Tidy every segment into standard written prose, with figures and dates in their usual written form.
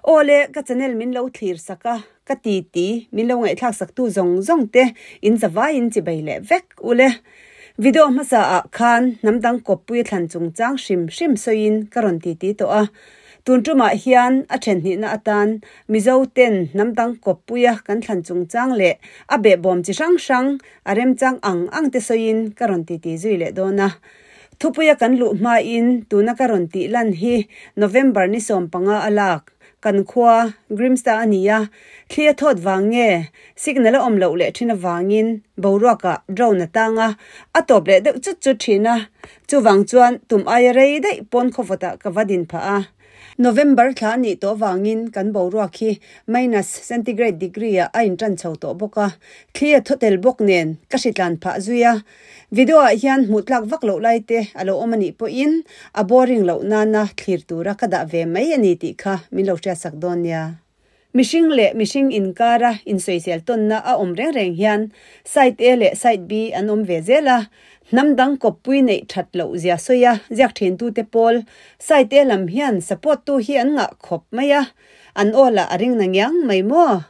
Awle, ka channel min lo thlir sak a, ka titi min lo ngaihthlak sak tu zawng zawng te in zavaiin chibai leh vek ule. Video hmasa ah khan hnam dang kawppui a thlan chungchang hrim hrim sawiin ka rawn titi tawh a. Tun tumah hian a then hnihna atan Mizo ten hnam dang kawppuia kan thlan chungchang leh a behbawm chi hrang hrang a remchang ang ang te sawiin ka rawn titi zui leh dawn a. Thupuia kan luh hmain tuna ka rawn tih lan hi November ni 15 a lak kan khua Grimsta a ni a, thli a thawt vang nge signal a awm loh leh thin avangin boruakah drone a tang a, a tawp leh deuh chut chut thin a, chuvang chuan tum aia rei daih pawn khawvawtah ka va din phah a. November thla a nih tawh avangin kan boruak hi minus centigrade degree ah a intan chho tawh bawk a, thli a thaw tel bawk nen ka hritlan phah zui a. Video ah hian hmuh tlak vak loh lai te a lo awm a nih pawhin a boring loh nana thlir tura ka dah ve mai a ni tih kha min lo hriatsak dawn nia. Mihring leh mihring inkara insawisel tawnna a awm reng reng hian side A leh side B an awm ve zel a, hnam dang kawppui neih that loh zia sawi a ziak thintute pawl side A lam hian support tu hi an ngah khawp mai a, an aw lah a ring na ngiang mai maw?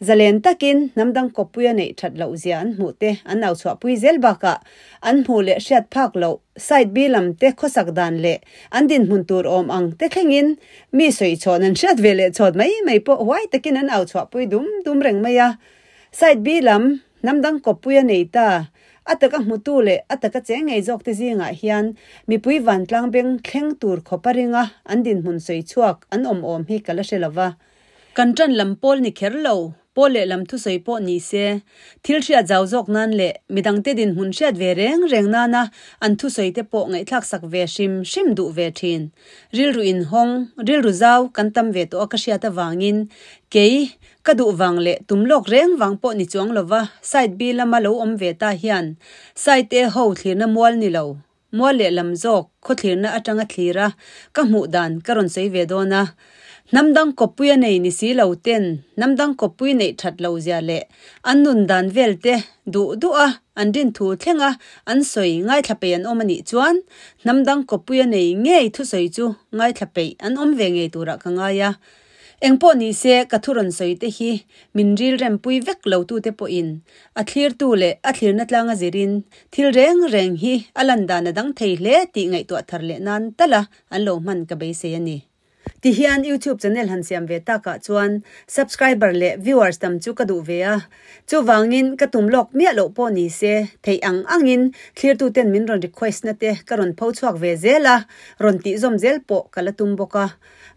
Zalen takin hnam dang kawppui a neih that loh zia an hmuh te an au chhuahpui zel bakah an hmuh leh hriat phak loh side B lam te khawsak dan leh an dinhmun tur awm ang te thlengin mi sawi chhawn an hriat ve leh chhawt mai mai pawh huai takin an au chhuahpui dum dum reng mai a. Side B lam hnam dang kawppui a nei ta a taka hmutu leh a taka cheng ngei zawk te zingah hian mipui vantlang beng thleng tur khawp a ringa an dinhmun sawi chhuak an awm awm hi ka la hre lova. Kan ṭan lam pawl ni kher lo, pawl leh lam thusawi pawh ni se, thil hriat zau zawk nan leh midangte dinhmun hriat ve reng reng nana an thusawi te pawh ngaihthlak sak ve hrim hrim duh ve ṭhin. Rilru inhawng, rilru zau kan tam ve tawh a ka hriat avangin kei ka duh vang leh tum lawk reng vang pawh ni chuang lova side B lama lo awm ve ta hian side A ho thlirna mual ni lo. Mual leh lam zawk khawthlirna atanga thlir a, ka hmuh dan ka rawn sawi ve dawn a. Hnam dang kawppui a nei ni si lo ten hnam dang kawppui neih that lo zia leh an nun dan vel te duh duh a an rin thu thleng a an sawi ngaithla peih an awm a nih chuan hnam dang kawppui a nei ngei thusawi chu ngaithla peih an awm ve ngei turah ka ngai a. Engpawh ni se ka thu rawn sawi te hi min rilrempui vek lo tute pawhin a thlirtu leh a thlirna tlanga zirin thil reng reng hi a lan dan a dang thei hle tih ngaihtuah thar leh nan tala an lo hman ka beisei a ni. Tihian YouTube channel han siam ve takah chuan subscriber leh viewers tam chu ka duh ve a, chuvangin ka tum lawk miah loh pawh ni se theih ang angin thlirtuten min rawn request na te ka rawn pho chhuak ve zel a, rawn tih zawm zel pawh ka la tum bawk a.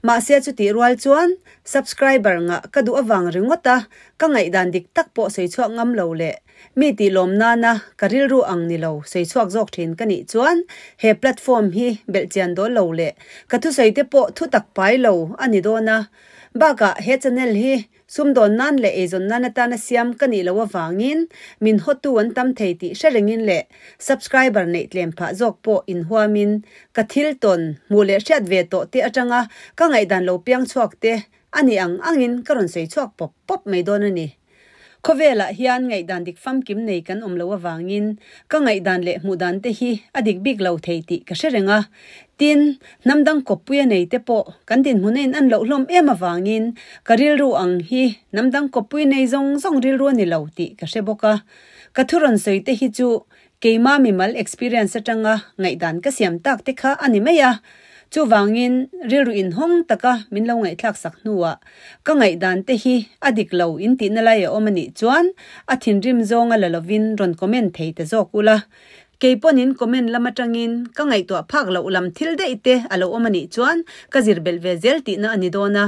Mahse chutih rual chuan subscriber ngah ka duh avang ringawt a, ka ngaihdan dik tak pawh sawi chhuak ngam lo leh mi tih lawm nana ka rilru ang ni lo sawi chhuak zawk thin ka nih chuan he platform hi belhchian dawl lo leh ka thusawi te pawh thu tak pai lo a ni dawn a. Bakah he channel hi Sumdawn nan leh eizawn nan atana siam ka nih loh avangin min hawtu an tam thei tih hre rengin leh subscriber neih tlem phah zawk pawh inhuamin ka thil tawn hmuh leh hriat ve tawh te atanga ka ngaihdan lo piang chhuak te a nih ang angin ka rawn sawi chhuak pawp pawp mai dawn a ni. Khawvelah hian ngaihdan dik famkim nei kan awm loh avangin ka ngaihdan leh hmuhdan te hi a dik bik lo thei tih ka hre reng a. Tin, hnam dang kawppui a nei te pawh kan dinhmun a in an loh hlawm em avangin ka rilru ang hi hnam dang kawppui nei zawng zawng rilru a ni lo tih ka hre bawk a. Ka thu rawn sawi te hi chu Keima mimal experience atanga ngaihdan ka siam tak te kha a ni mai a, chuvangin rilru inhawng taka min lo ngaihthlak sak hnuah ka ngaihdan te hi a dik lo in tihna lai a awm a nih chuan a thinrim zawnga la lovin rawn comment thei ta zawk ula. Keipawnin comment lam atangin ka ngaihtuah phak loh lam thil daih te a lo awm a nih chuan ka zir belh ve zel tihna a ni dawn a.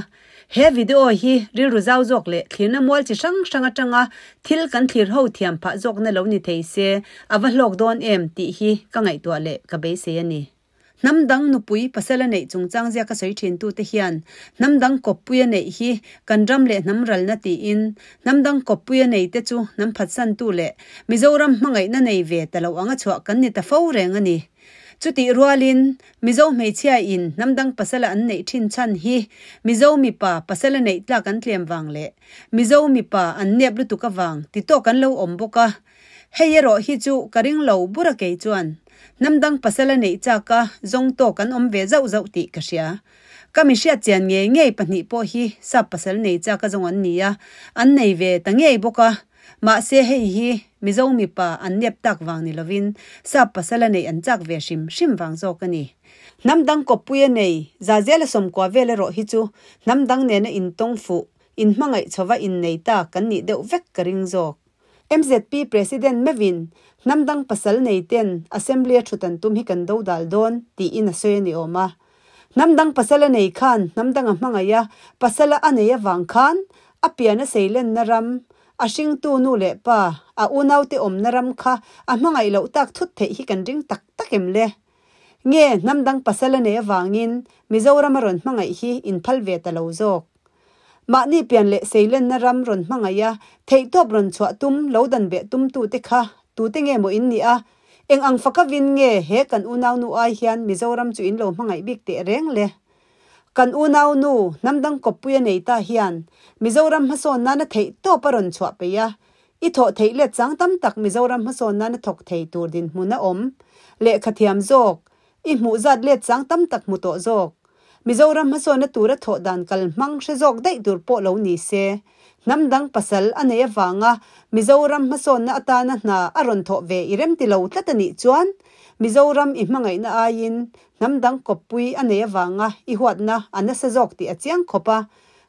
He video hi rilru zau zawk leh thlirna mual chi hrang hrang atanga thil kan thlir ho thiam phah zawkna lo ni thei se a va hlawk dawn em tih hi ka ngaihtuah leh ka beisei a ni. Hnam dang nupui pasal a neih chungchang ziaka sawi thin tute hian hnam dang kawppui a neih hi kan ram leh hnam ralna tiin hnam dang kawppui a nei te chu hnam phatsantu leh Mizoram hmangaihna nei ve ta lo anga chhuah kan ni ta fo reng a ni. Chutih rualin, Mizo hmeichhia in hnam dang pasala an neih thin chhan hi Mizo mipa pasala neih tlak an tlem vang leh Mizo mipa an nep lutuk avang ti tawk an lo awm bawk a. Hei erawh hi chu ka ring lo bur a kei chuan hnam dang pasala neih chak a zawng tawk an awm ve zauh zauh tih ka hria. Ka mi hriat chian ngei ngei pahnih pawh hi sap pasal nei chak a zawng an ni a, an nei ve ta ngei bawk a. Mahse hei hi Mizo mipa an nep tak vang ni lovin sap pasal a neih an chak ve hrim hrim vang zawk a ni. Hnam dang kawppui a nei, Zazela sawmkua vel erawh hi chu hnam dang nena intawng fuh, inhmangaih chhova innei ta kan nih deuh vek ka ring zawk. MZP President meuhin hnam dang pasal nei ten Assembly a thut an tum hi kan do dal dawn tiin a sawi a ni awm a. Hnam dang pasal a nei khan hnam dang a hmangaih a, pasal a a nei avang khan a pian a seilenna ram, a hringtu nu leh pa, a unaute awmna ram kha a hmangaih loh tak thut theih hi kan ring tak tak em le? Nge hnam dang pasal a nei avangin Mizoram a rawn hmangaih hi inphal ve ta lo zawk? Mahni pian leh seilenna ram rawn hmangaih a, theihtawp rawn chhuah tum, lo dan beh tumtute kha tute nge maw in nih a? Eng ang faka vin nge he kan unaunu ai hian Mizoram chu in lo hmangaih bik teh reng le? Kan unaunu, hnamdang kawppui a nei ta hian Mizoram hmasawn nana theihtawp a rawn chhuah peih a, i thawh theih let chang tam tak Mizoram hmasawn nana thawk thei tur dinhmun a awm, lehkha thiam zawk, i hmuh zat let chang tam tak hmu tawh zawk. Mizoram hmasawnna tura thawh dan kal hmang hre zawk daih tur pawh lo ni se, hnam dang pasal a nei avanga Mizoram hmasawnna atana hna a rawn thawh ve i rem ti lo tlat a nih chuan Mizoram i hmangaihna aiin hnam dang kawppui a nei avanga i huatna a nasa zawk tih a chiang khawp a,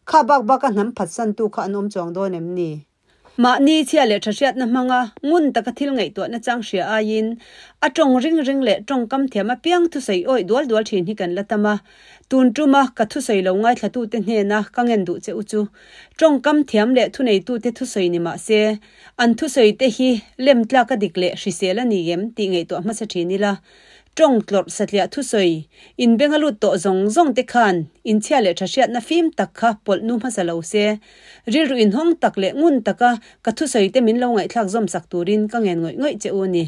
kha bak baka hnam phatsantu kha an awm chuang dawn em ni? Mahni chhia leh tha hriatna hmanga ngun taka thil ngaihtuahna chang hria aiin a tawng ring ring leh tawngkam thiam apiang thusawi awih dual dual thin hi kan la tam a. Tun tuma ka thusawi lo ngaithlatute hnena ka ngen duh che u chu tawngkam thiam leh thuneitute thusawi ni mah se an thusawi te hi lem tlak a dik leh hrisel a ni em tih ngaihtuah hmasa thin ila. Tawng tlawrh satliah thusawi, inbeng a lut tawh zawng zawng te khan inchhia leh tha hriatna fim tak kha pawlh nu hmasa lo se, rilru inhawng tak leh ngun taka ka thusawi te min lo ngaihthlak zawm sak turin ka ngen ngawih ngawih che u a ni.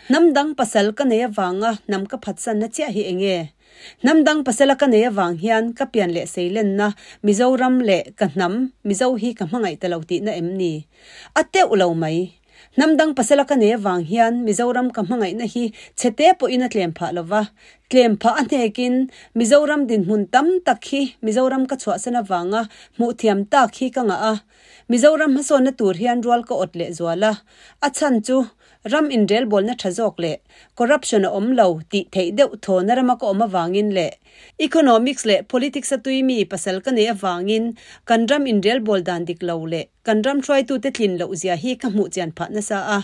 Hnam dang pasal ka nei avanga hnam ka phatsanna chiah hi enge? Hnam dang pasala ka nei avang hian ka pian leh seilenna Mizoram leh ka hnam Mizo hi ka hmangaih ta lo tihna em ni? A teuh lo mai. Hnam dang pasala ka nei avang hian Mizoram ka hmangaihna hi chhete pawhin a tlem phah lova, tlem phah a hnekin Mizoram dinhmun tam tak hi Mizoram ka chhuahsan avanga hmuh thiam tak hi ka ngah a. Mizoram hmasawnna tur hian rual ka awt leh zual a, a chhan chu ram inrelbawlna tha zawk leh corruption a awm lo tih theih deuh thawna rama ka awm avangin leh economics leh politics a tui mi pasal ka nei avangin kan ram inrelbawl dan dik lo leh Kan ram hruaitute tlin loh zia hi ka hmuh chian phah nasa a,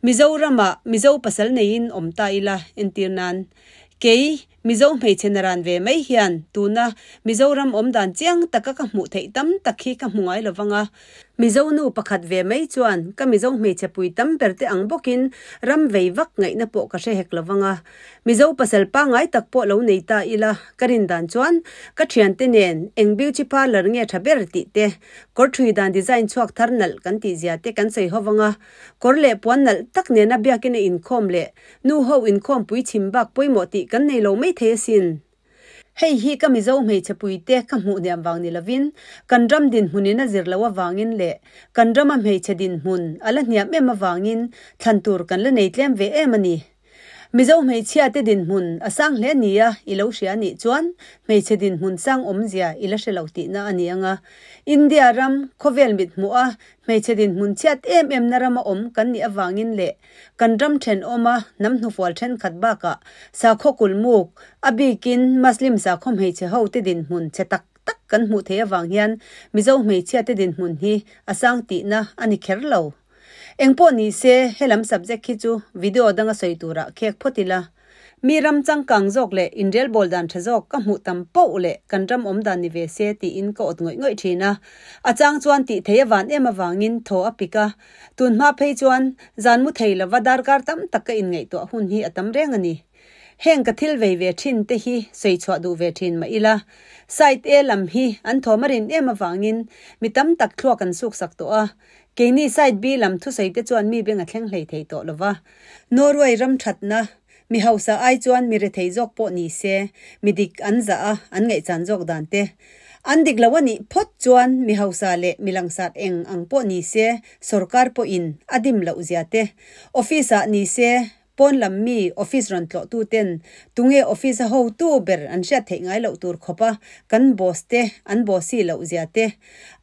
Mizoramah Mizo pasal neiin awm ta ila entir nan. Kei, Mizo hmeichhe naran ve mai hian tuna Mizoram awm dan chiang taka ka hmuh theih tam tak hi ka hmu ngai lo vang a. Mizo nu pakhat ve mai chuan ka Mizo hmeichhe pui tam ber te ang bawkin ram vei vak ngaihna pawh ka hre hek lo vang a. Mizo pasal pangngai tak pawh lo nei ta ila ka rin dan chuan ka thiante nen eng beauty parlour nge tha ber tih te, Kawr thui dan design chhuak thar nalh kan tih zia te kan sawi ho vang a, kawr leh puan nalh tak nena biakina inkhawm leh nu ho inkhawm pui chhim bak pawimawh tih kan nei lo mai thei asin. Hei hi ka Mizo hmeichhe puite ka hmuh hniam vang ni lovin kan ram dinhmunin a zir loh avangin leh kan rama hmeichhe dinhmun a la hniam em avangin thlan tur kan la nei tlem ve em a ni. Mizo hmeichhia te dinhmun a sang hle nia i lo hria anih chuan hmeichhe dinhmun sang awmzia i la hre lo tihna a ni ang a. India ram khawvel mit hmuh a hmeichhe dinhmun chhiat em em na rama awm kan nih avangin leh kan ram thenawma hnam hnufual thenkhat bakah sakhaw kulmuk, a bikin Muslim sakhaw hmeichhe ho te dinhmun chhe tak tak kan hmuh theih avang hian Mizo hmeichhia te dinhmun hi a sang tihna a ni kher lo. Engpawh ni se, helam subject hi chu video danga sawi turah khek phawt ila. Mi ram changkang zawk leh inrelbawl dan tha zawk ka hmuh tam poh leh kan ram awm dan ni ve se tiin ka awt ngawih ngawih thin a. A chang chuan tih thei a van em avangin thaw a pik a. Tun hma phei chuan zan mu thei lova darkar tam tak ka inngaihtuah hun hi a tam reng a ni. Heng ka thil vei ve thin te hi sawi chhuah duh ve thin mah ila, side A lam hi an thawm a rin em avangin mi tam tak thluak an suksak tawh a. Keini side B lam thusawi te chuan mi beng a thleng hlei thei tawh lova. Norway ram thatna, mi hausa ai chuan mi rethei zawk pawh ni se, mi dik an zah a, an ngaihchan zawk dan te. An dik lo a nih phawt chuan mi hausa leh mi langsat eng ang pawh ni se, sorkar pawhin a dim loh zia te. Office ah ni se. Pawn lam mi office rawn tlawh tu ten tunge office a hotu ber an hriat theih ngai loh tur khawp a kan boss te an bossy loh zia te,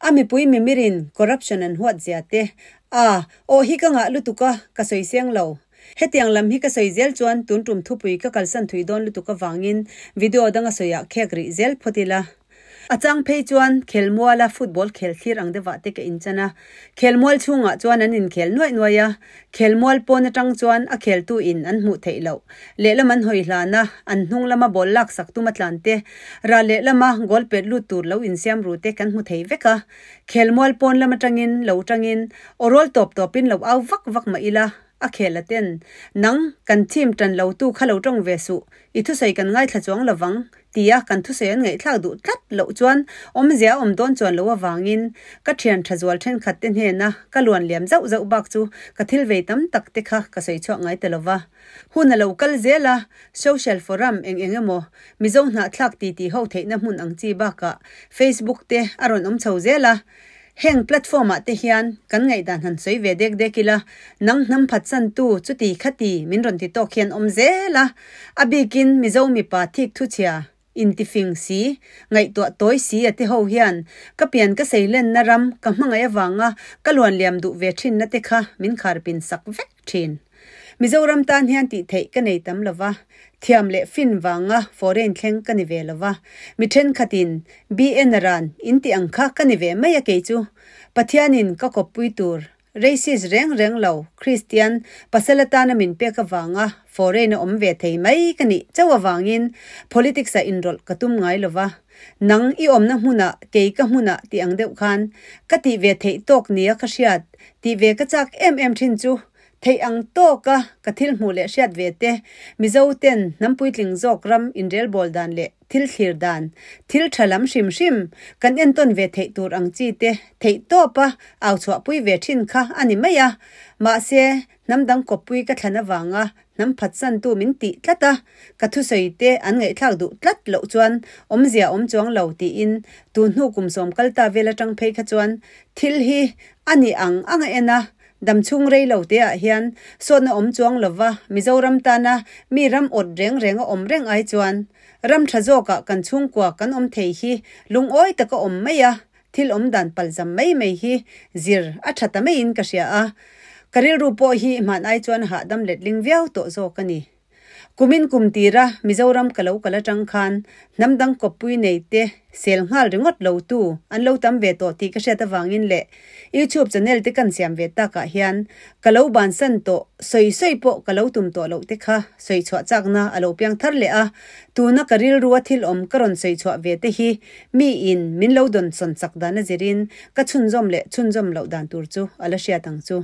a mipui mimirin corruption an huat zia te, a aw hi ka ngah lutuk a ka sawi seng lo. Hetiang lam hi ka sawi zel chuan tun tum thupui ka kalsan thui dawn lutuk avangin video danga sawiah khek rih zel phawt ila. A chang phei chuan khelmuala football khel thlir ang deuhah te ka inchan a. Khelmual chhungah chuan an inkhel nuaih nuaih a, khelmual pawn atang chuan a kheltu in an hmuh theih loh. Lehlam an hawi hlan a, an hnung lama ball lak sak tum a tlan te, ral lehlama goal pet lut tur lo insiam ru te kan hmu thei vek a. Khelmual pawn lam atangin lo tangin aw rawl tawp tawpin lo au vak vak mah ila, a khel a ten. Nang, kan team tan lo tu kha lo tawng ve suh, i thusawi kan ngaithla chuang lovang, tia kan thusawi an ngaihthlak duh tlat loh chuan awmzia a awm dawn chuan lo avangin ka thian tha zual thenkhat te hnena ka luan liam zauh zauh bak chu ka thil vei tam tak te kha ka sawi chhuak ngai ta lova. Hun a lo kal zel a, social forum eng eng emaw Mizo hnahthlak titi ho theihna hmun ang chi bakah Facebook te a rawn awm chho zel a, Heng platform ah te hian kan ngaihdan han sawi ve dek dek ila, nang hnam phatsantu chuti khati min rawn ti tawk hian awm zel a, a bikin Mizo mipa thik thuchhia, intifing si, ngaihtuah tawi si a ti ho hian ka pian ka seilenna ram ka hmangaih avanga ka luanliam duh ve thinna te kha min kharpin sak vek thin. Mizoram tan hian tih theih ka nei tam lova, thiam leh fin vanga foreign thleng ka ni ve lova, mi thenkhatin BN a ran in tih ang kha ka ni ve mai a kei chu. Pathianin ka kawppui tur, racist reng reng lo, Kristian, pasal atana min pek avanga foreign a awm ve thei mai ka nih chauh avangin politics ah inrawlh ka tum ngai lova, nang i awmna hmunah kei ka hmunah tih ang deuh khan ka tih ve theih tawk nia ka hriat Tih ve ka chak em em thin chu theih ang tawka ka thil hmuh leh hriat ve te, Mizo ten hnam puitling zawk ram inrelbawl dan leh thil thlir dan, thil tha lam hrim hrim kan entawn ve theih tur ang chi te theih tawpa au chhuahpui ve thin kha a ni mai a. Mahse, hnam dang kawppui ka thlan avanga Hnam phatsantu min tih tlat a, ka thusawi te an ngaihthlak duh tlat loh chuan awmzia awm chuang lo tiin tun hnu kum sawm kal ta vel atang phei kha chuan thil hi a ni ang ang a en a, dam chhung rei lo te ah hian sawtna awm chuang lova Mizoram tana mi ram awt reng reng a awm reng ai chuan ram tha zawkah kan chhungkua kan awm thei hi lungawi taka awm mai a, Thil awm dan palzam mai mai hi zir a tha ta maiin ka hria a, ka rilru pawh hi hman ai chuan hahdam letling viau tawh zawk a ni. Kumin kum tira Mizoram ka lo kal atang khan hnam dang kawppui nei te sel nghal ringawt lo tu an lo tam ve tawh tih ka hriat avangin leh YouTube channel te kan siam ve takah hian ka lo bansan tawh sawi sawi pawh ka lo tum tawh loh te kha sawi chhuah chakna a lo piang thar leh a, tuna ka rilrua thil awm ka rawn sawi chhuah ve te hi Mi in min lo dawn sawn chak dan a zirin ka chhunzawm leh chhunzawm loh dan tur chu a la hriat ang chu.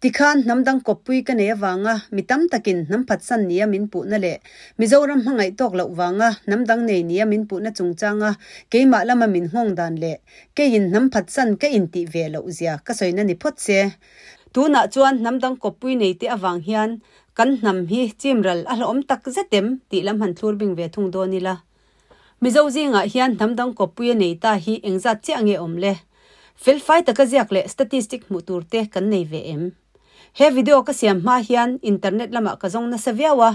Tikhan hnam dang kawppui ka nei avanga mi tam takin hnam phatsan nia min puhna leh Mizoram hmangaih tawk loh vanga hnam dang nei nia min puhna chungchanga keimah lama min nghawng dan leh keiin hnam phatsan ka intih ve loh zia ka sawina ni phawt se. Tunah chuan hnam dang kawppui nei te avang hian kan hnam hi chimral a hlawhawm tak zet em tih lam han thlur bing ve thung dawn ila. Mizo zingah hian hnam dang kawppui a nei ta hi engzat chiah nge awm le? Felfai taka ziak leh statistic hmuh tur te kan nei ve em? He video ka siam hma hian internet lamah ka zawng nasa viau a,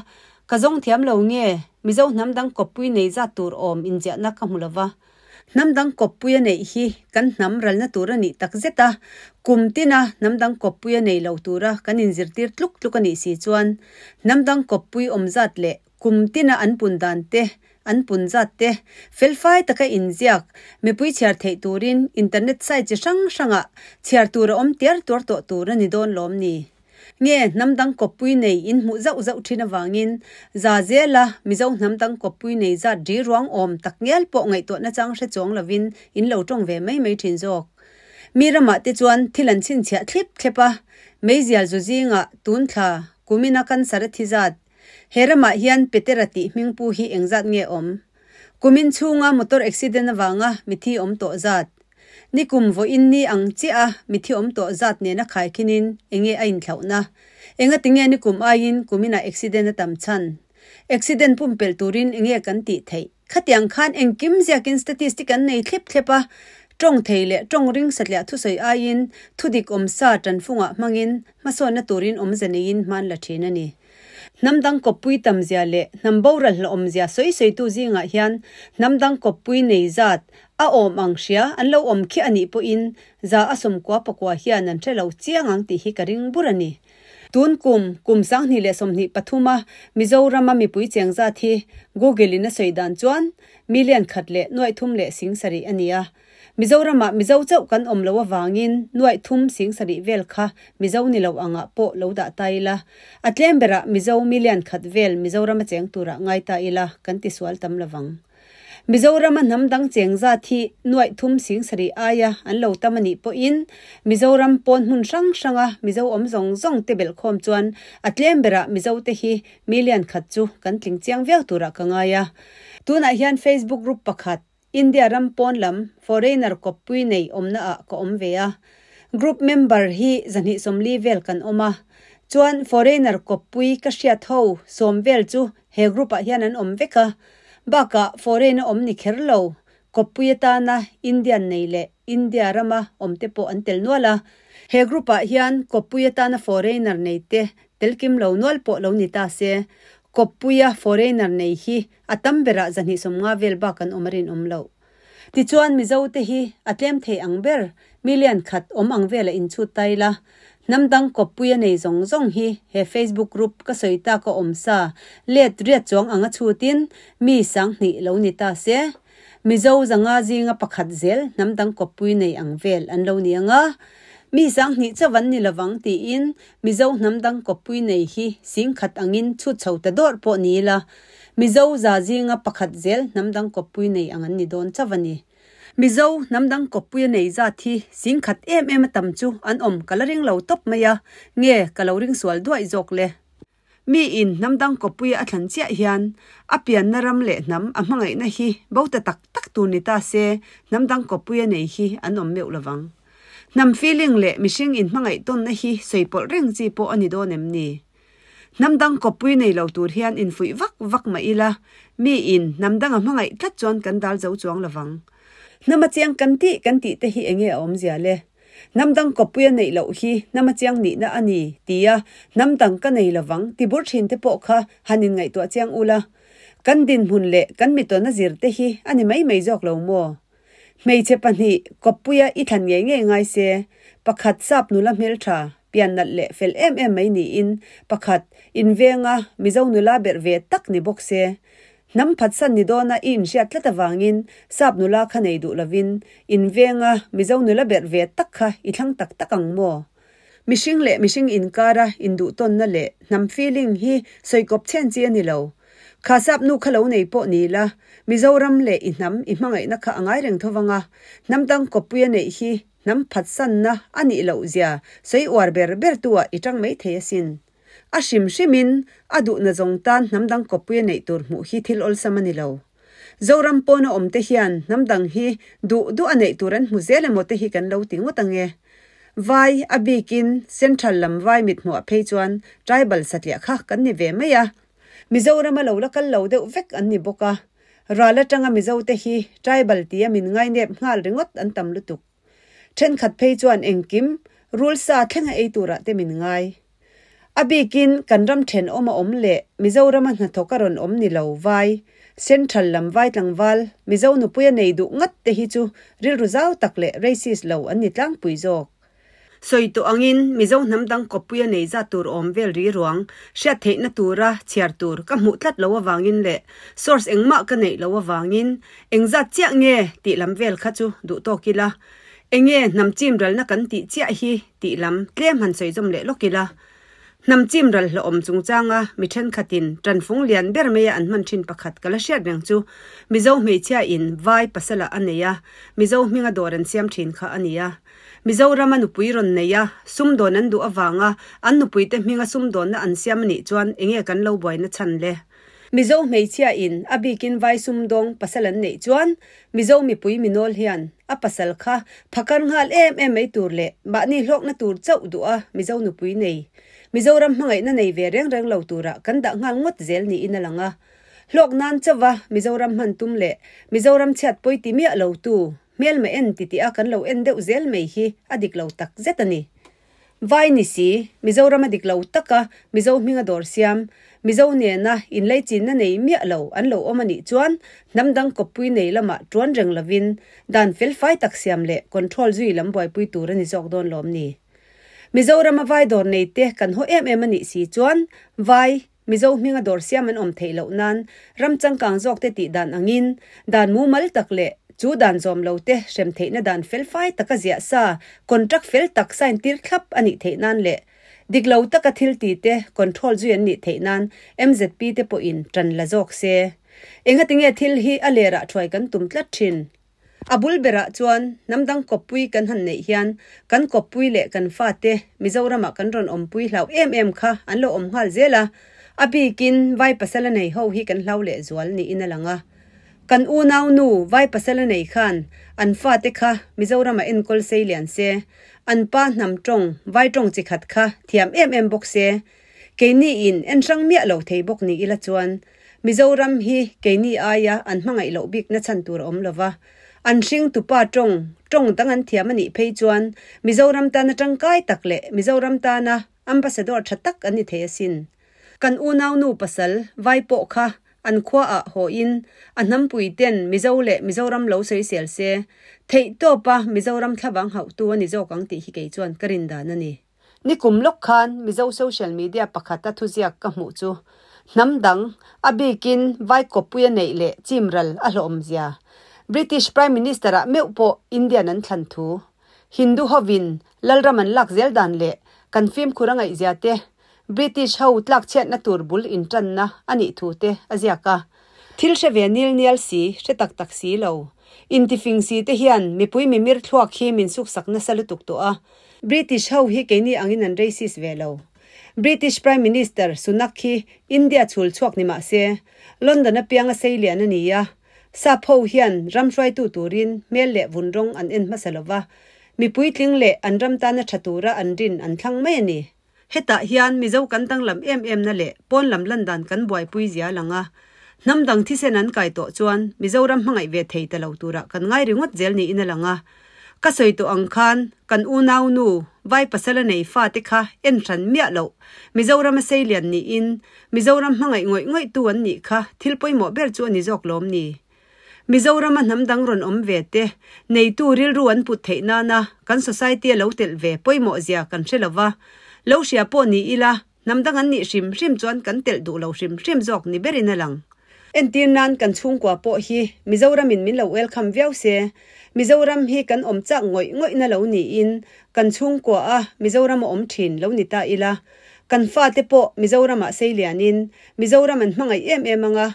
ka zawng thiam lo nge Mizo hnam dang kawppui nei zat tur awm inziahna ka hmu lova. Hnam dang kawppui a neih hi kan hnam ralna tur a nih tak zet a, kum tina hnam dang kawppui a nei lo tura kan inzirtir tluk tluk a nih si chuan hnam dang kawppui awm zat leh Kum tina an pun dan te, an pun zat te, felfai taka inziak, mipui chhiar theih turin internet site chi hrang hrangah chhiar tur a awm tiar tuar tawh tur a ni dawn lawm ni? Nge hnam dang kawppui nei in hmuh zauh zauh thin avangin za zela Mizo hnam dang kawppui nei zat ri ruang awm tak ngial pawh ngaihtuah nachang hre chuang lovin in lo tawng ve mai mai thin zawk. Mi ramah te chuan thil an chhinchhiah thlip thlep a, meizial zu zingah tun thla kumina cancer a thi zat He ramah hian Petera tih hmingpu hi engzat nge awm? Kumin chhunga motor accident avanga mithi awm tawh zat. Nikum vawiin ni ang chiah a mithi awm tawh zat nena khaikhinin enge a inthlauhna? Engatinge nikum aiin kuminah accident a tam chhan? Accident pumpelh turin enge kan tih theih? Khatiang khan engkim ziakin statistic an nei thlep thlep a, tawng thei leh tawng ring satliah thusawi aiin thudik awmsa tanfungah hmangin hmasawnna turin awmze neiin hman la thin a ni. Hnam dang kawppui tamzia leh hnam boral hlauhawmzia sawi sawitu zingah hian hnam dang kawppui nei zat a awm ang hria an lo awm khi a nih pawhin 190 pakua hian an hre lo chiang ang tih hi ka ring bur a ni. Tun kum, kum 2023 a Mizorama mipui cheng zat hi Google in a sawi dan chuan million khat leh nuaih thum leh sing sarih a ni a. Mizoramah Mizo chauh kan awm loh avangin nuaih thum sing sarih vel kha Mizo ni lo angah pawh lo dah ta ila. A tlem berah Mizo million khat vel Mizorama cheng turah ngai ta ila kan tisual tam lovang. Mizorama hnam dang cheng zat hi nuaih thum sing sarih aia an lo tam a nih pawhin Mizoram pawn hmun hrang hranga Mizo awm zawng zawng te belhkhawm chuan a tlem berah Mizo te hi million khat chu kan tling chiang viau turah ka ngai a. Tunah hian Facebook group pakhat India ram pawn lam foreigner kawppui nei awmna ah ka awm ve a, group member hi 240 vel kan awm a, chuan foreigner kawppui ka hriat ho 10 vel chu he group ah hian an awm vek a, bakah foreign a awm ni kher lo kawppui atana Indian nei leh India rama awm te pawh an tel nual a, he group ah hian kawppui atana foreigner nei te tel kim lo nual pawh lo ni ta se, kawppuia foreigner nei hi A tam berah 250 vel bak an awm a rinawm loh. Tichuan Mizo te hi a tlem thei ang ber million khat awm ang vela inchhut ta ila, hnam dang kawppui a nei zawng zawng hi he Facebook group ka sawi tak a awm sa let riat chuang anga chhutin mi 2000 lo ni ta se, Mizo 500 zinga pakhat zel hnam dang kawppui nei ang vel an lo ni anga, mi 2000 chauh an ni lovang tiin Mizo hnam dang kawppui nei hi 10,000 angin chhut chho ta dawrh pawh ni ila, Mizo za zinga pakhat zel hnam dang kawppui nei ang an ni dawn chauh a ni. Mizo hnam dang kawppui a nei zat hi 10,000 em em a tam chu an awm ka la ring lo tawp mai a, nge ka lo ring sual duaih zawk le? Mi in hnam dang kawppui a thlan chiah hian a pianna ram leh hnam a hmangaihna hi bo ta tak tak tur ni ta se hnam dang kawppui a nei hi an awm meuh lovang. Hnam feeling leh mihring in hmangaih tawnna hi sawi pawlh reng chi pawh a ni dawn em ni? Hnam dang kawppui nei lo tur hian infuih vak vak mah ila, mi in hnam dang a hmangaih tlat chuan kan dal zo chuang lovang. Hnam a chiang kan tih kan tih te hi enge a awmzia le? Hnam dang kawppui a neih loh hi hnam a chiang nihna a ni tia hnam dang ka nei lovang ti bur thin te pawh kha han inngaihtuah chiang ula. Kan dinhmun leh kan mitawn a zir te hi a ni mai mai zawk lo maw? Hmeichhe pahnih kawppuia i thlan ngei ngei ngai se, pakhat sap nula hmeltha, pian nalh leh fel em em mai niin, pakhat invenga Mizo nula berh ve tak ni bawk se. Hnam phatsan ni dawna i inhriat tlat avangin sap nula kha nei duh lovin invenga Mizo nula berh ve tak kha i thlang tak tak ang maw? Mihring leh mihring inkara induhtawnna leh hnam feeling hi sawikawp chhen chi a ni lo. Kha sap nu kha lo nei pawh ni la, Mizoram leh i hnam i hmangaihna kha a ngai reng tho vang a, hnam dang kawppui a neih hi hnam phatsanna a nih loh zia sawi uar ber ber tu ah i tang mai thei asin. A hrim hrimin a duhna zawng tan hnam dang kawppui a neih tur hmuh hi thil awlsam a ni lo. Zoram pawna awm te hian hnam dang hi duh duh a neih tur an hmu zel emaw te hi kan lo ti ngawt ang e. Vai, a bikin Central lam vai mit hmuah phei chuan tribal satliah kha kan ni ve mai a. Mizorama lo la kal lo deuh vek an ni bawk a. Ral atanga Mizo te hi tribal tia min ngainep nghal ringawt an tam lutuk. Thenkhat phei chuan engkim rul sa thlenga ei turah te min ngai. A bikin kan ram thenawm a awm leh Mizorama hnathawk a rawn awm ni lo vai, Central lam vai tlangval, Mizo nupui a nei duh ngat te hi chu rilru zau tak leh racist lo an ni tlangpui zawk. Sawi tawh angin Mizo hnam dang kawppui a nei zat tur awm vel ri ruang, hriat theihna tura chhiar tur ka hmuh tlat lo avangin leh source engmah ka neih lo avangin engzat chiah nge tih lam vel kha chu duh tawk ila. Enge hnam chim ralna kan tih chiah hi tih lam tlem han sawi zawm leh lawk ila. Hnam chim ral hlawhawm chungchanga mi thenkhatin tanfung lian ber maia an hman thin pakhat ka la hriat reng chu Mizo hmeichhia in vai pasala a nei a, Mizo hminga dawr an siam thin kha a ni a. Mizorama nupui rawn nei a, sumdawn an duh avanga an nupuite hminga sumdawnna an siam a nih chuan enge kan lo buaina chhan le? Mizo hmeichhia in a bikin vai sumdawng pasal an neih chuan Mizo mipui minawl hian a pasal kha phakar nghal em em mai tur leh mahni hlawkna tur chauh duh a Mizo nupui nei, Mizoram hmangaihna nei ve reng reng lo turah kan dah nghal ngawt zel niin a lang a. Hlawk nan chauha Mizoram hman tum leh Mizoram chhiat pawi ti miah lo tu hmelma en ti tih a kan lo en deuh zel mai hi a dik lo tak zet a ni. Vai ni si, Mizorama dik lo taka Mizo hminga dawr siam, Mizo nena inleichinna nei miah lo an lo awm a nih chuan hnam dang kawppui nei lamah tuan reng lovin dan felfai tak siam leh control zui lam buaipui tur a ni zawk dawn lawm ni. Mizorama vai dawr nei te kan haw em em a nih si chuan vai, Mizo hminga dawr siam an awm theih loh nan ram changkang zawk te tih dan angin dan mumal tak leh chu dan zawm lo te hrem theihna dan felfai taka ziah sa contract fel tak sign tir thlap a nih theih nan leh dik lo taka thil ti te control zui an nih theih nan MZP te pawhin tan la zawk se. Engatinge thil hi a lerah thuai kan tum tlat thin? A bul berah chuan hnam dang kawppui kan han neih hian kan kawppui leh kan fate Mizoramah kan rawn awmpui hlau em em kha an lo awm nghal zel a, a bikin vai pasal a nei ho hi kan hlau leh zual niin a lang a. Kan unau nu vai pasal a nei khan an fate kha Mizoramah enkawl sei lian se, an pa hnam tawng vai tawng chi khat kha thiam em em bawk se, keini in en hrang miah lo thei bawk ni ila chuan Mizoram hi keini aia an hmangaih loh bikna chhan tur a awm lova, an hring tupa tawng, tawng dang an thiam a nih phei chuan Mizoram tana tangkai tak leh Mizoram tana ambassador tha tak an ni thei asin. Kan unaunu pasal vai pawh kha an khuaah hawiin a hnampui ten Mizo leh Mizoram lo sawisel se, theihtawpa Mizoram thlavang hauhtu a ni zawk ang tih hi kei chuan ka rin dan a ni. Nikum lawk khan Mizo social media pakhata thuziak ka hmuh chu hnam dang, a bikin vai kawppui a neih leh chimral a hlawhawmzia, British Prime Minister-ah meuh pawh Indian an thlan thu, Hindu hovin lalram an lak zel dan leh kan fimkhur a ngaihzia te, British ho tlakchhiatna tur bul intanna a nih thu te a ziak a. Thil hre ve nil nial si, hre tak tak si lo. Intifing si te hian mipui mimir thluak hi min suksak nasa lutuk tawh a. British ho hi keini angin an racist ve lo. British Prime Minister Sunak hi India chhul chhuak ni mah se, London apianga sei lian a ni a. Sap ho hian ram hruaitu turin hmel leh vun rawng an en hmasa lo va, mipui tling leh an ram tana tha tura an rin an thlang mai a ni. Hetah hian Mizo kan danglam em em na leh pawn lam lan dan kan buaipui zia lang a. Hnam dang thisen an kai tawh chuan Mizoram hmangaih ve thei ta lo turah kan ngai ringawt zel niin a lang a. Ka sawi tawh ang khan kan unau nu vai pasal a nei fate kha en hran miah loh Mizoram a sei lian niin Mizoram hmangaih ngawih ngawih tu an nih kha thil pawimawh ber chu a ni zawk lawm ni. Mizoram a hnam dang rawn awm ve te neitu rilru an put theih nana kan society a lo telh ve pawimawh zia kan hre lova, lo hria pawh ni ila Hnam dang an nih hrim hrim chuan kan telh duh lo hrim hrim zawk ni berin a lang. Entir nan kan chhungkua pawh hi Mizoramin min lo welcome viau se, Mizoram hi kan awm chak ngawih ngawihna lo niin kan chhungkua a Mizoram a awm thin lo ni ta ila, kan fate pawh Mizoramah sei lianin Mizoram an hmangaih em em anga,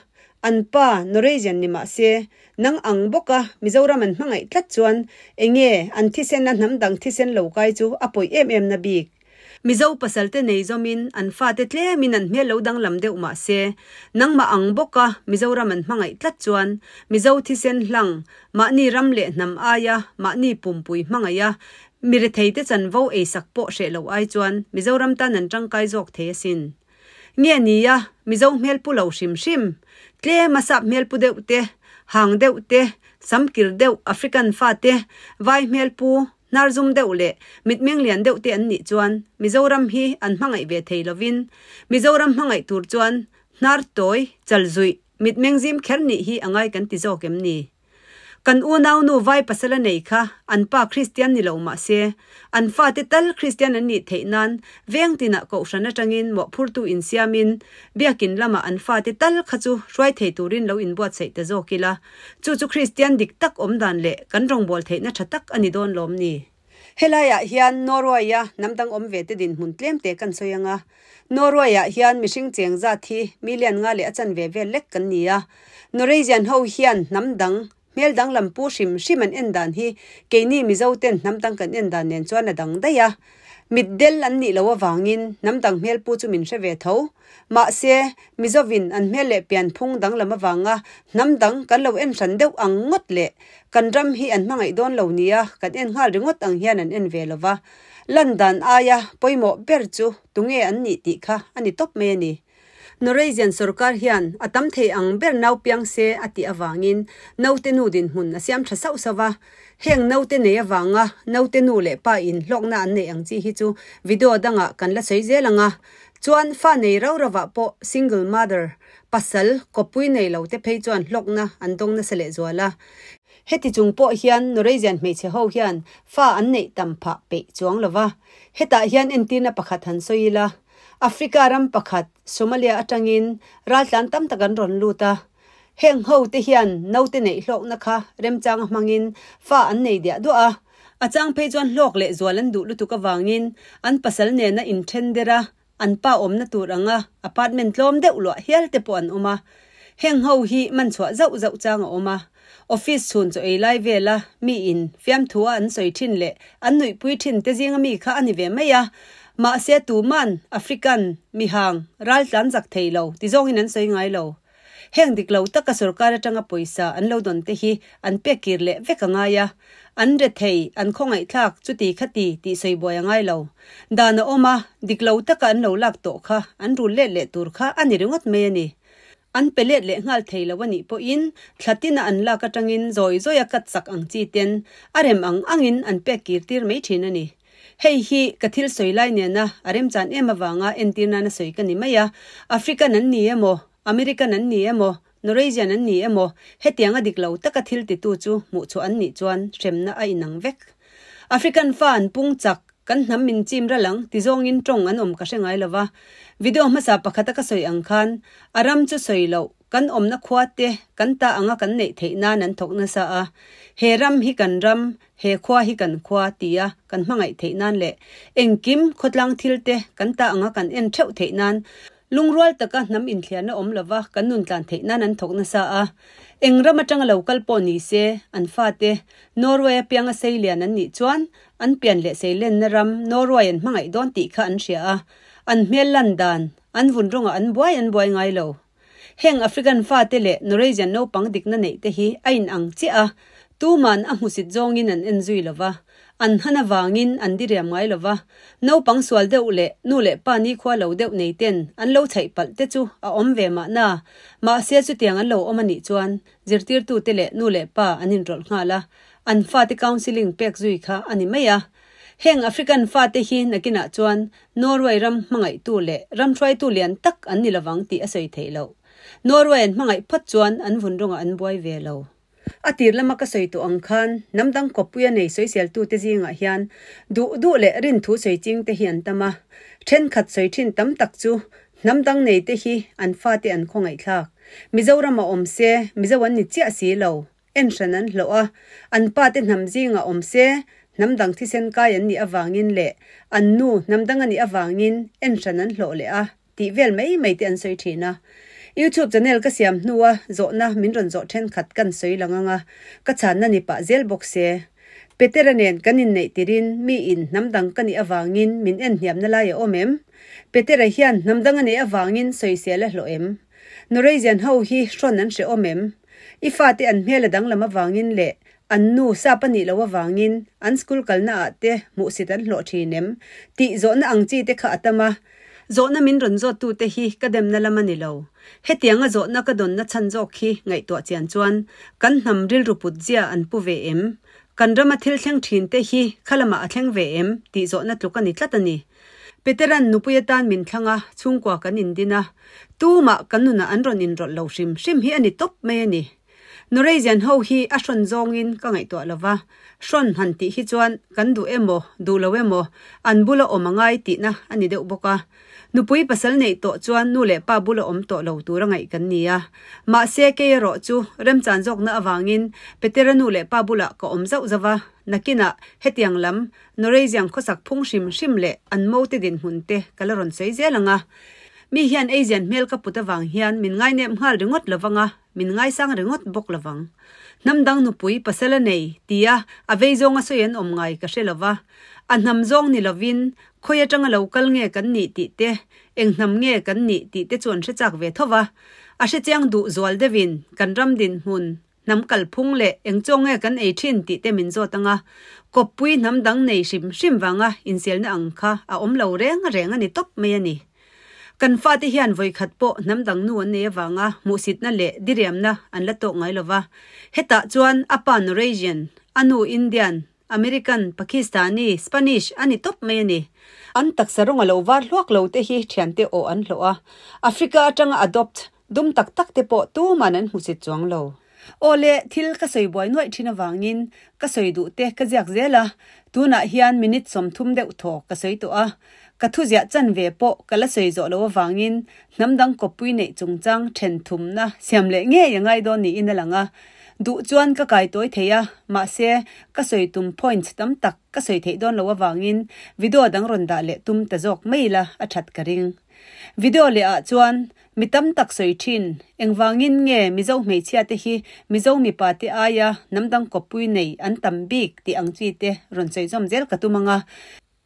an pa Norwegian ni mah se nang ang bawka Mizoram an hmangaih tlat chuan enge an thisen a hnam dang thisen lo kai chu a pawi em em na bik. Mizo pasalte nei zawmin an fate tlemin an hmel lo danglam deuh mah se, nangmah ang bawka Mizoram an hmangaih tlat chuan Mizo thisen hlang, mahni ram leh hnam aia mahni pumpui hmangaiha mi retheite chanvo eisak pawh hreh lo ai chuan Mizoram tan an tangkai zawk thei asin. Nge nia, Mizo hmel pu lo hrim hrim, tlem a sap hmel pu deuh te, hang deuh te, sam kir deuh African fate, vai hmel pu, Hnar zum deuh leh mitmeng lian deuh te an nih chuan Mizoram hi an hmangaih ve thei lovin Mizoram hmangaih tur chuan hnar tawi, chal zuih, mitmeng zim kher nih hi a ngai kan ti zawk em ni? Kan unau nu vai pasal a nei kha an pa Kristian ni lo mah se an fate tal Kristian an nih theih nan veng tinah kohhran atangin mawhphurtu insiamin biakin lamah an fate tal kha chu hruai thei turin lo inbuatsaih ta zawk ila. Chu chu Kristian dik tak awm dan leh kan rawngbâwl theihna ṭha tak a ni dawn lawm ni? Helaiah hian Norway-a hnam dang awm ve te dinhmun tlem te kan sawi ang a. Norway-ah hian mihring cheng zat hi million nga leh a chanve vel lek kan ni a. Norwegian ho hian hnam dang, hmel danglam pu hrim hrim an en dan hi keini Mizo ten hnam dang kan en dan nen chuan a dang daih a. Mitdel an nih loh avangin hnam dang hmel pu chu min hre ve tho. Mahse, Mizovin an hmel leh pianphung danglam avanga hnam dang kan lo en hran deuh ang ngawt leh kan ram hi an hmangaih dawn lo nia kan en nghal ringawt ang hian an en ve lova. Lan dan aia pawimawh ber chu tunge an nih tih kha a ni tawp mai a ni. Norwegian sorkar hian a tam thei ang ber nau piang se a tih avangin naute nu dinhmun a siam tha sauh sauh va. Heng naute nei avanga naute nu leh pa in hlawkna an neih ang chi hi chu video dangah kan la sawi zel ang a. Chuan fa nei rau ravah pawh single mother, pasal, kawppui nei lo te phei chuan hlawkna an dawng nasa lehzual a. Heti chung pawh hian Norwegian hmeichhe ho hian fa an neih tam phah peih chuang lo va. Hetah hian entirna pakhat han sawi ila, Africa ram pakhat Somalia atangin raltlan tam tak an rawn lut a. Heng ho te hian naute neih hlawkna kha remchanga hmangin fa an nei diah duah a. A chang phei chuan hlawk leh zual an duh lutuk avangin an pasal nena inthen der a, An pa awmna tur anga apartment tlawm deuh luah hial te pawh an awm a. Heng ho hi man chhuah zauh zauh chang a awm a. Office chhun chaw ei lai vela mi in fiamthu a an sawi thin leh an nuihpui thin te zinga mi kha a ni ve mai a. Mahse tuman African, mihang, raltlan zak thei lo ti zawngin an sawi ngai lo. Heng dik lo taka sorkar atanga pawisa an lo dawn te hi an pek kir leh vek a ngai a. An rethei, an khawngaihthlak chuti khati tih sawi buai a ngai lo. Dan a awm a, dik lo taka an lo lak tawh kha an rul let leh tur kha a ni ringawt mai a ni. An pe let leh nghal thei lo a nih pawhin thla tina an lak atangin zawi zawi a cut sak ang chi ten a rem ang angin an pek kir tir mai thin a ni. Hei hi ka thil sawi lai nena a remchan em avanga entir nana sawi ka ni mai a, African an ni emaw, American an ni emaw, Norwegian an ni emaw, hetianga dik lo taka thil titu chu hmuh chhuah an nih chuan hremna a inang vek. African fa an pung chak, kan hnam min chim ral ang ti zawngin tawng an awm ka hre ngai lova. Video hmasa pakhata ka sawi ang khan a ram chu sawi loh Kan awmna khua te kan ta anga kan neih theih nan an thawk nasa a, he ram hi kan ram, he khua hi kan khua tia kan hmangaih theih nan leh engkim khawtlang thil te kan ta anga kan en theuh theih nan lungrual taka hnam inthliarna awm lova kan nun tlan theih nan an thawk nasa a. Eng ram atanga lo kal pawh ni se, an fate Norway apianga seilian an nih chuan an pian leh seilenna ram Norway an hmangaih dawn tih kha an hria a, an hmel lan dan, an vun rawngah an buai an buai ngai lo. Heng African fate leh Norwegian naupang dikna neih te hi a in ang chiah a, tuman a hmusit zawngin an en zui lo va, an han avangin an diriam ngai lo va, naupang sual deuh leh nu leh pa nikhua lo deuh nei ten an lo chhaih palh te chu a awm ve mahna, mahse chutiang an lo awm a nih chuan zirtirtute leh nu leh pa an inrawlh nghal a, an fate counselling pek zui kha a ni mai a. Heng African fate hi nakinah chuan Norway ram hmangaihtu leh ram hruaitu lian tak an ni lovang tih a sawi theih loh. Norway an hmangaih phawt chuan an vun rawngah an buai ve lo. A tir lama ka sawi tawh ang khan hnam dang kawppuia nei sawiseltute zingah hian duh duh leh rinthu sawi chingte hi an tam a. Thenkhat sawi thin tam tak chu hnam dang neite hi an fate an khawngaihthlak. Mizoram a awm se Mizo an ni chiah si lo. En hran an hlawh a, an pate hnam zingah awm se, hnam dang thisen kai an nih avangin leh an nu hnam dang a nih avangin en hran an hlawh leh a, tih vel mai mai te an sawi thin a. YouTube channel ka siam hnua zawhna min rawn zawh thenkhat kan sawi lang ang a, ka chhanna ni pah zel bawk se. Petera nen kan inneih tirin mi in hnam dang ka nih avangin min en hniamna lai a awm em? Petera hian hnam dang a neih avangin sawisel a hlawh em? Norwegian ho hi hrawn an hre awm em? I fate an hmel a danglam avangin leh an nu sap a nih loh avangin an school kalna ah te hmuhsit an hlawh thin em? Tih zawhna ang chi te kha a tam a. Zawhna min rawn zawt tu te hi ka demna lam a ni lo. Hetianga zawhna ka dawnna chhan zawk hi ngaihtuah chian chuan kan hnam rilru put zia an pu ve em? Kan rama thil thleng thin te hi kha lamah a thleng ve em? Tih zawhna tluk a ni tlat a ni. Petera'n nupui atan min thlang a, chhungkua kan indin a. Tumah kan nunah an rawn inrawlh lo hrim hrim hi a ni tawp mai a ni. Norwegian ho hi a hrawn zawngin ka ngaihtuah lo va, hrawn han tih hi chuan kan duh emaw, duh lo emaw, an bula awm a ngai tihna a ni deuh bawk a. Nupui pasal neih tawh chuan nu leh pa bula awm tawh lo tura ngaih kan ni a. Mahse kei erawh chu remchan zawkna avangin Petera nu leh pa bulah ka awm zauh zauh va, nakinah hetiang lam Norwegian khawsak phung hrim hrim leh an mote dinhmun te ka la rawn sawi zel ang a. Mi hian Asian hmel ka put avang hian min ngainep nghal ringawt lovang a, min ngaisang ringawt bawk lovang. Hnam dang nupui pasal a nei tia a vei zawnga sawi an awm ngai ka hre lova. A hnam zawng ni lovin khawi atanga lo kal nge kan nih tih te, eng hnam nge kan nih tih te chu an hre chak ve tho va. A hrechiang duh zual deuhin kan ram dinhmun Hnam kalphung leh eng chaw nge kan ei thin tih te min zawt ang a, kawppui hnam dang nei hrim hrim vanga inselna ang kha a awm lo reng reng a ni tawp mai a ni. Kan fate hian vawikhat pawh hnam dang nu an nei avanga hmuhsitna leh diriamna an la tawk ngai lo va, hetah chuan a pa Norwegian, A nu Indian, American, Pakistani, Spanish a ni tawp mai a ni. An taksa rawng a lo var hluak lo te hi thiante aw an hlawh a. Africa atanga adopt dum tak tak te pawh tuman an hmusit chuang lo. Aw le, thil ka sawi buai nuaih thin avangin ka sawi duh te ka ziak zel a, tunah hian minute 30 deuh thaw ka sawi tawh a. Ka thuziah chanve pawh ka la sawi zawh loh avangin hnam dang kawppui neih chungchang then thumna siam leh ngei a ngai dawn niin a lang a. Duh chuan ka kai tawi thei a, mahse ka sawi tum points tam tak ka sawi theih dawn loh avangin video dang rawn dah leh tum ta zawk mai ila a that ka ring. Video leh ah chuan mi tam tak sawi thin, engvangin nge Mizo hmeichhia te hi Mizo mipa te aia hnam dang kawppui nei an tam bik tih ang chi te rawn sawi zawm zel ka tum ang a.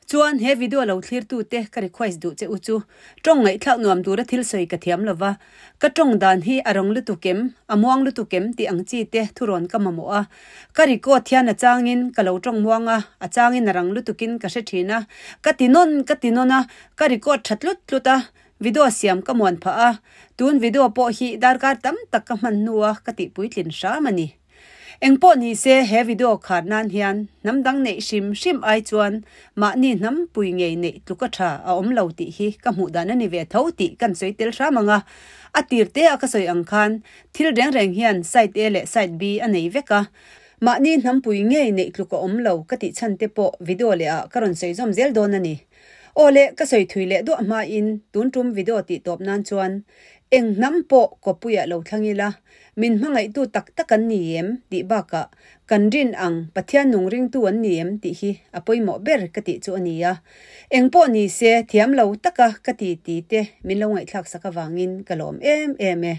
Chuan he video lo thlir tu te ka request duh che u chu tawng ngaihthlak nuam tura thil sawi ka thiam lova, ka tawng dan hi a rawng lutuk em, a muang lutuk em tih ang chi te thurawn ka mamawh a. Ka record hian a changin ka lo tawng muang a, a changin a rang lutukin ka hre thin a, ka ti nawn ka ti nawn a, ka record tha tlut tlut a, video siam ka muan phah a, tun video pawh hi darkar tam tak ka hman hnua ka tih puitlin hram a ni. Engpawh ni se he video khar nan hian hnam dang neih hrim hrim ai chuan mahni hnam pui ngei neih tluka tha a awm lo tih hi ka hmuh dan a ni ve tho tih kan sawi tel hram ang a. A tir te a ka sawi ang khan thil reng reng hian side A leh side B a nei vek a. Mahni hnam pui ngei neih tluk a awm lo ka tih chhan te pawh video leh ah ka rawn sawi zawm zel dawn a ni. Aw le, ka sawi thui leh duah hmain tun tum video tih tawp nan chuan eng hnam pawh kawpuiah lo thlang ila, min hmangaihtu tak tak an ni em tih bakah kan rin ang Pathian nung ringtu an ni em tih hi a pawimawh ber ka tih chu a ni a. Eng pawh ni se thiam lo taka ka ti ti te min lo ngaihthlak sak avangin ka lawm em em e.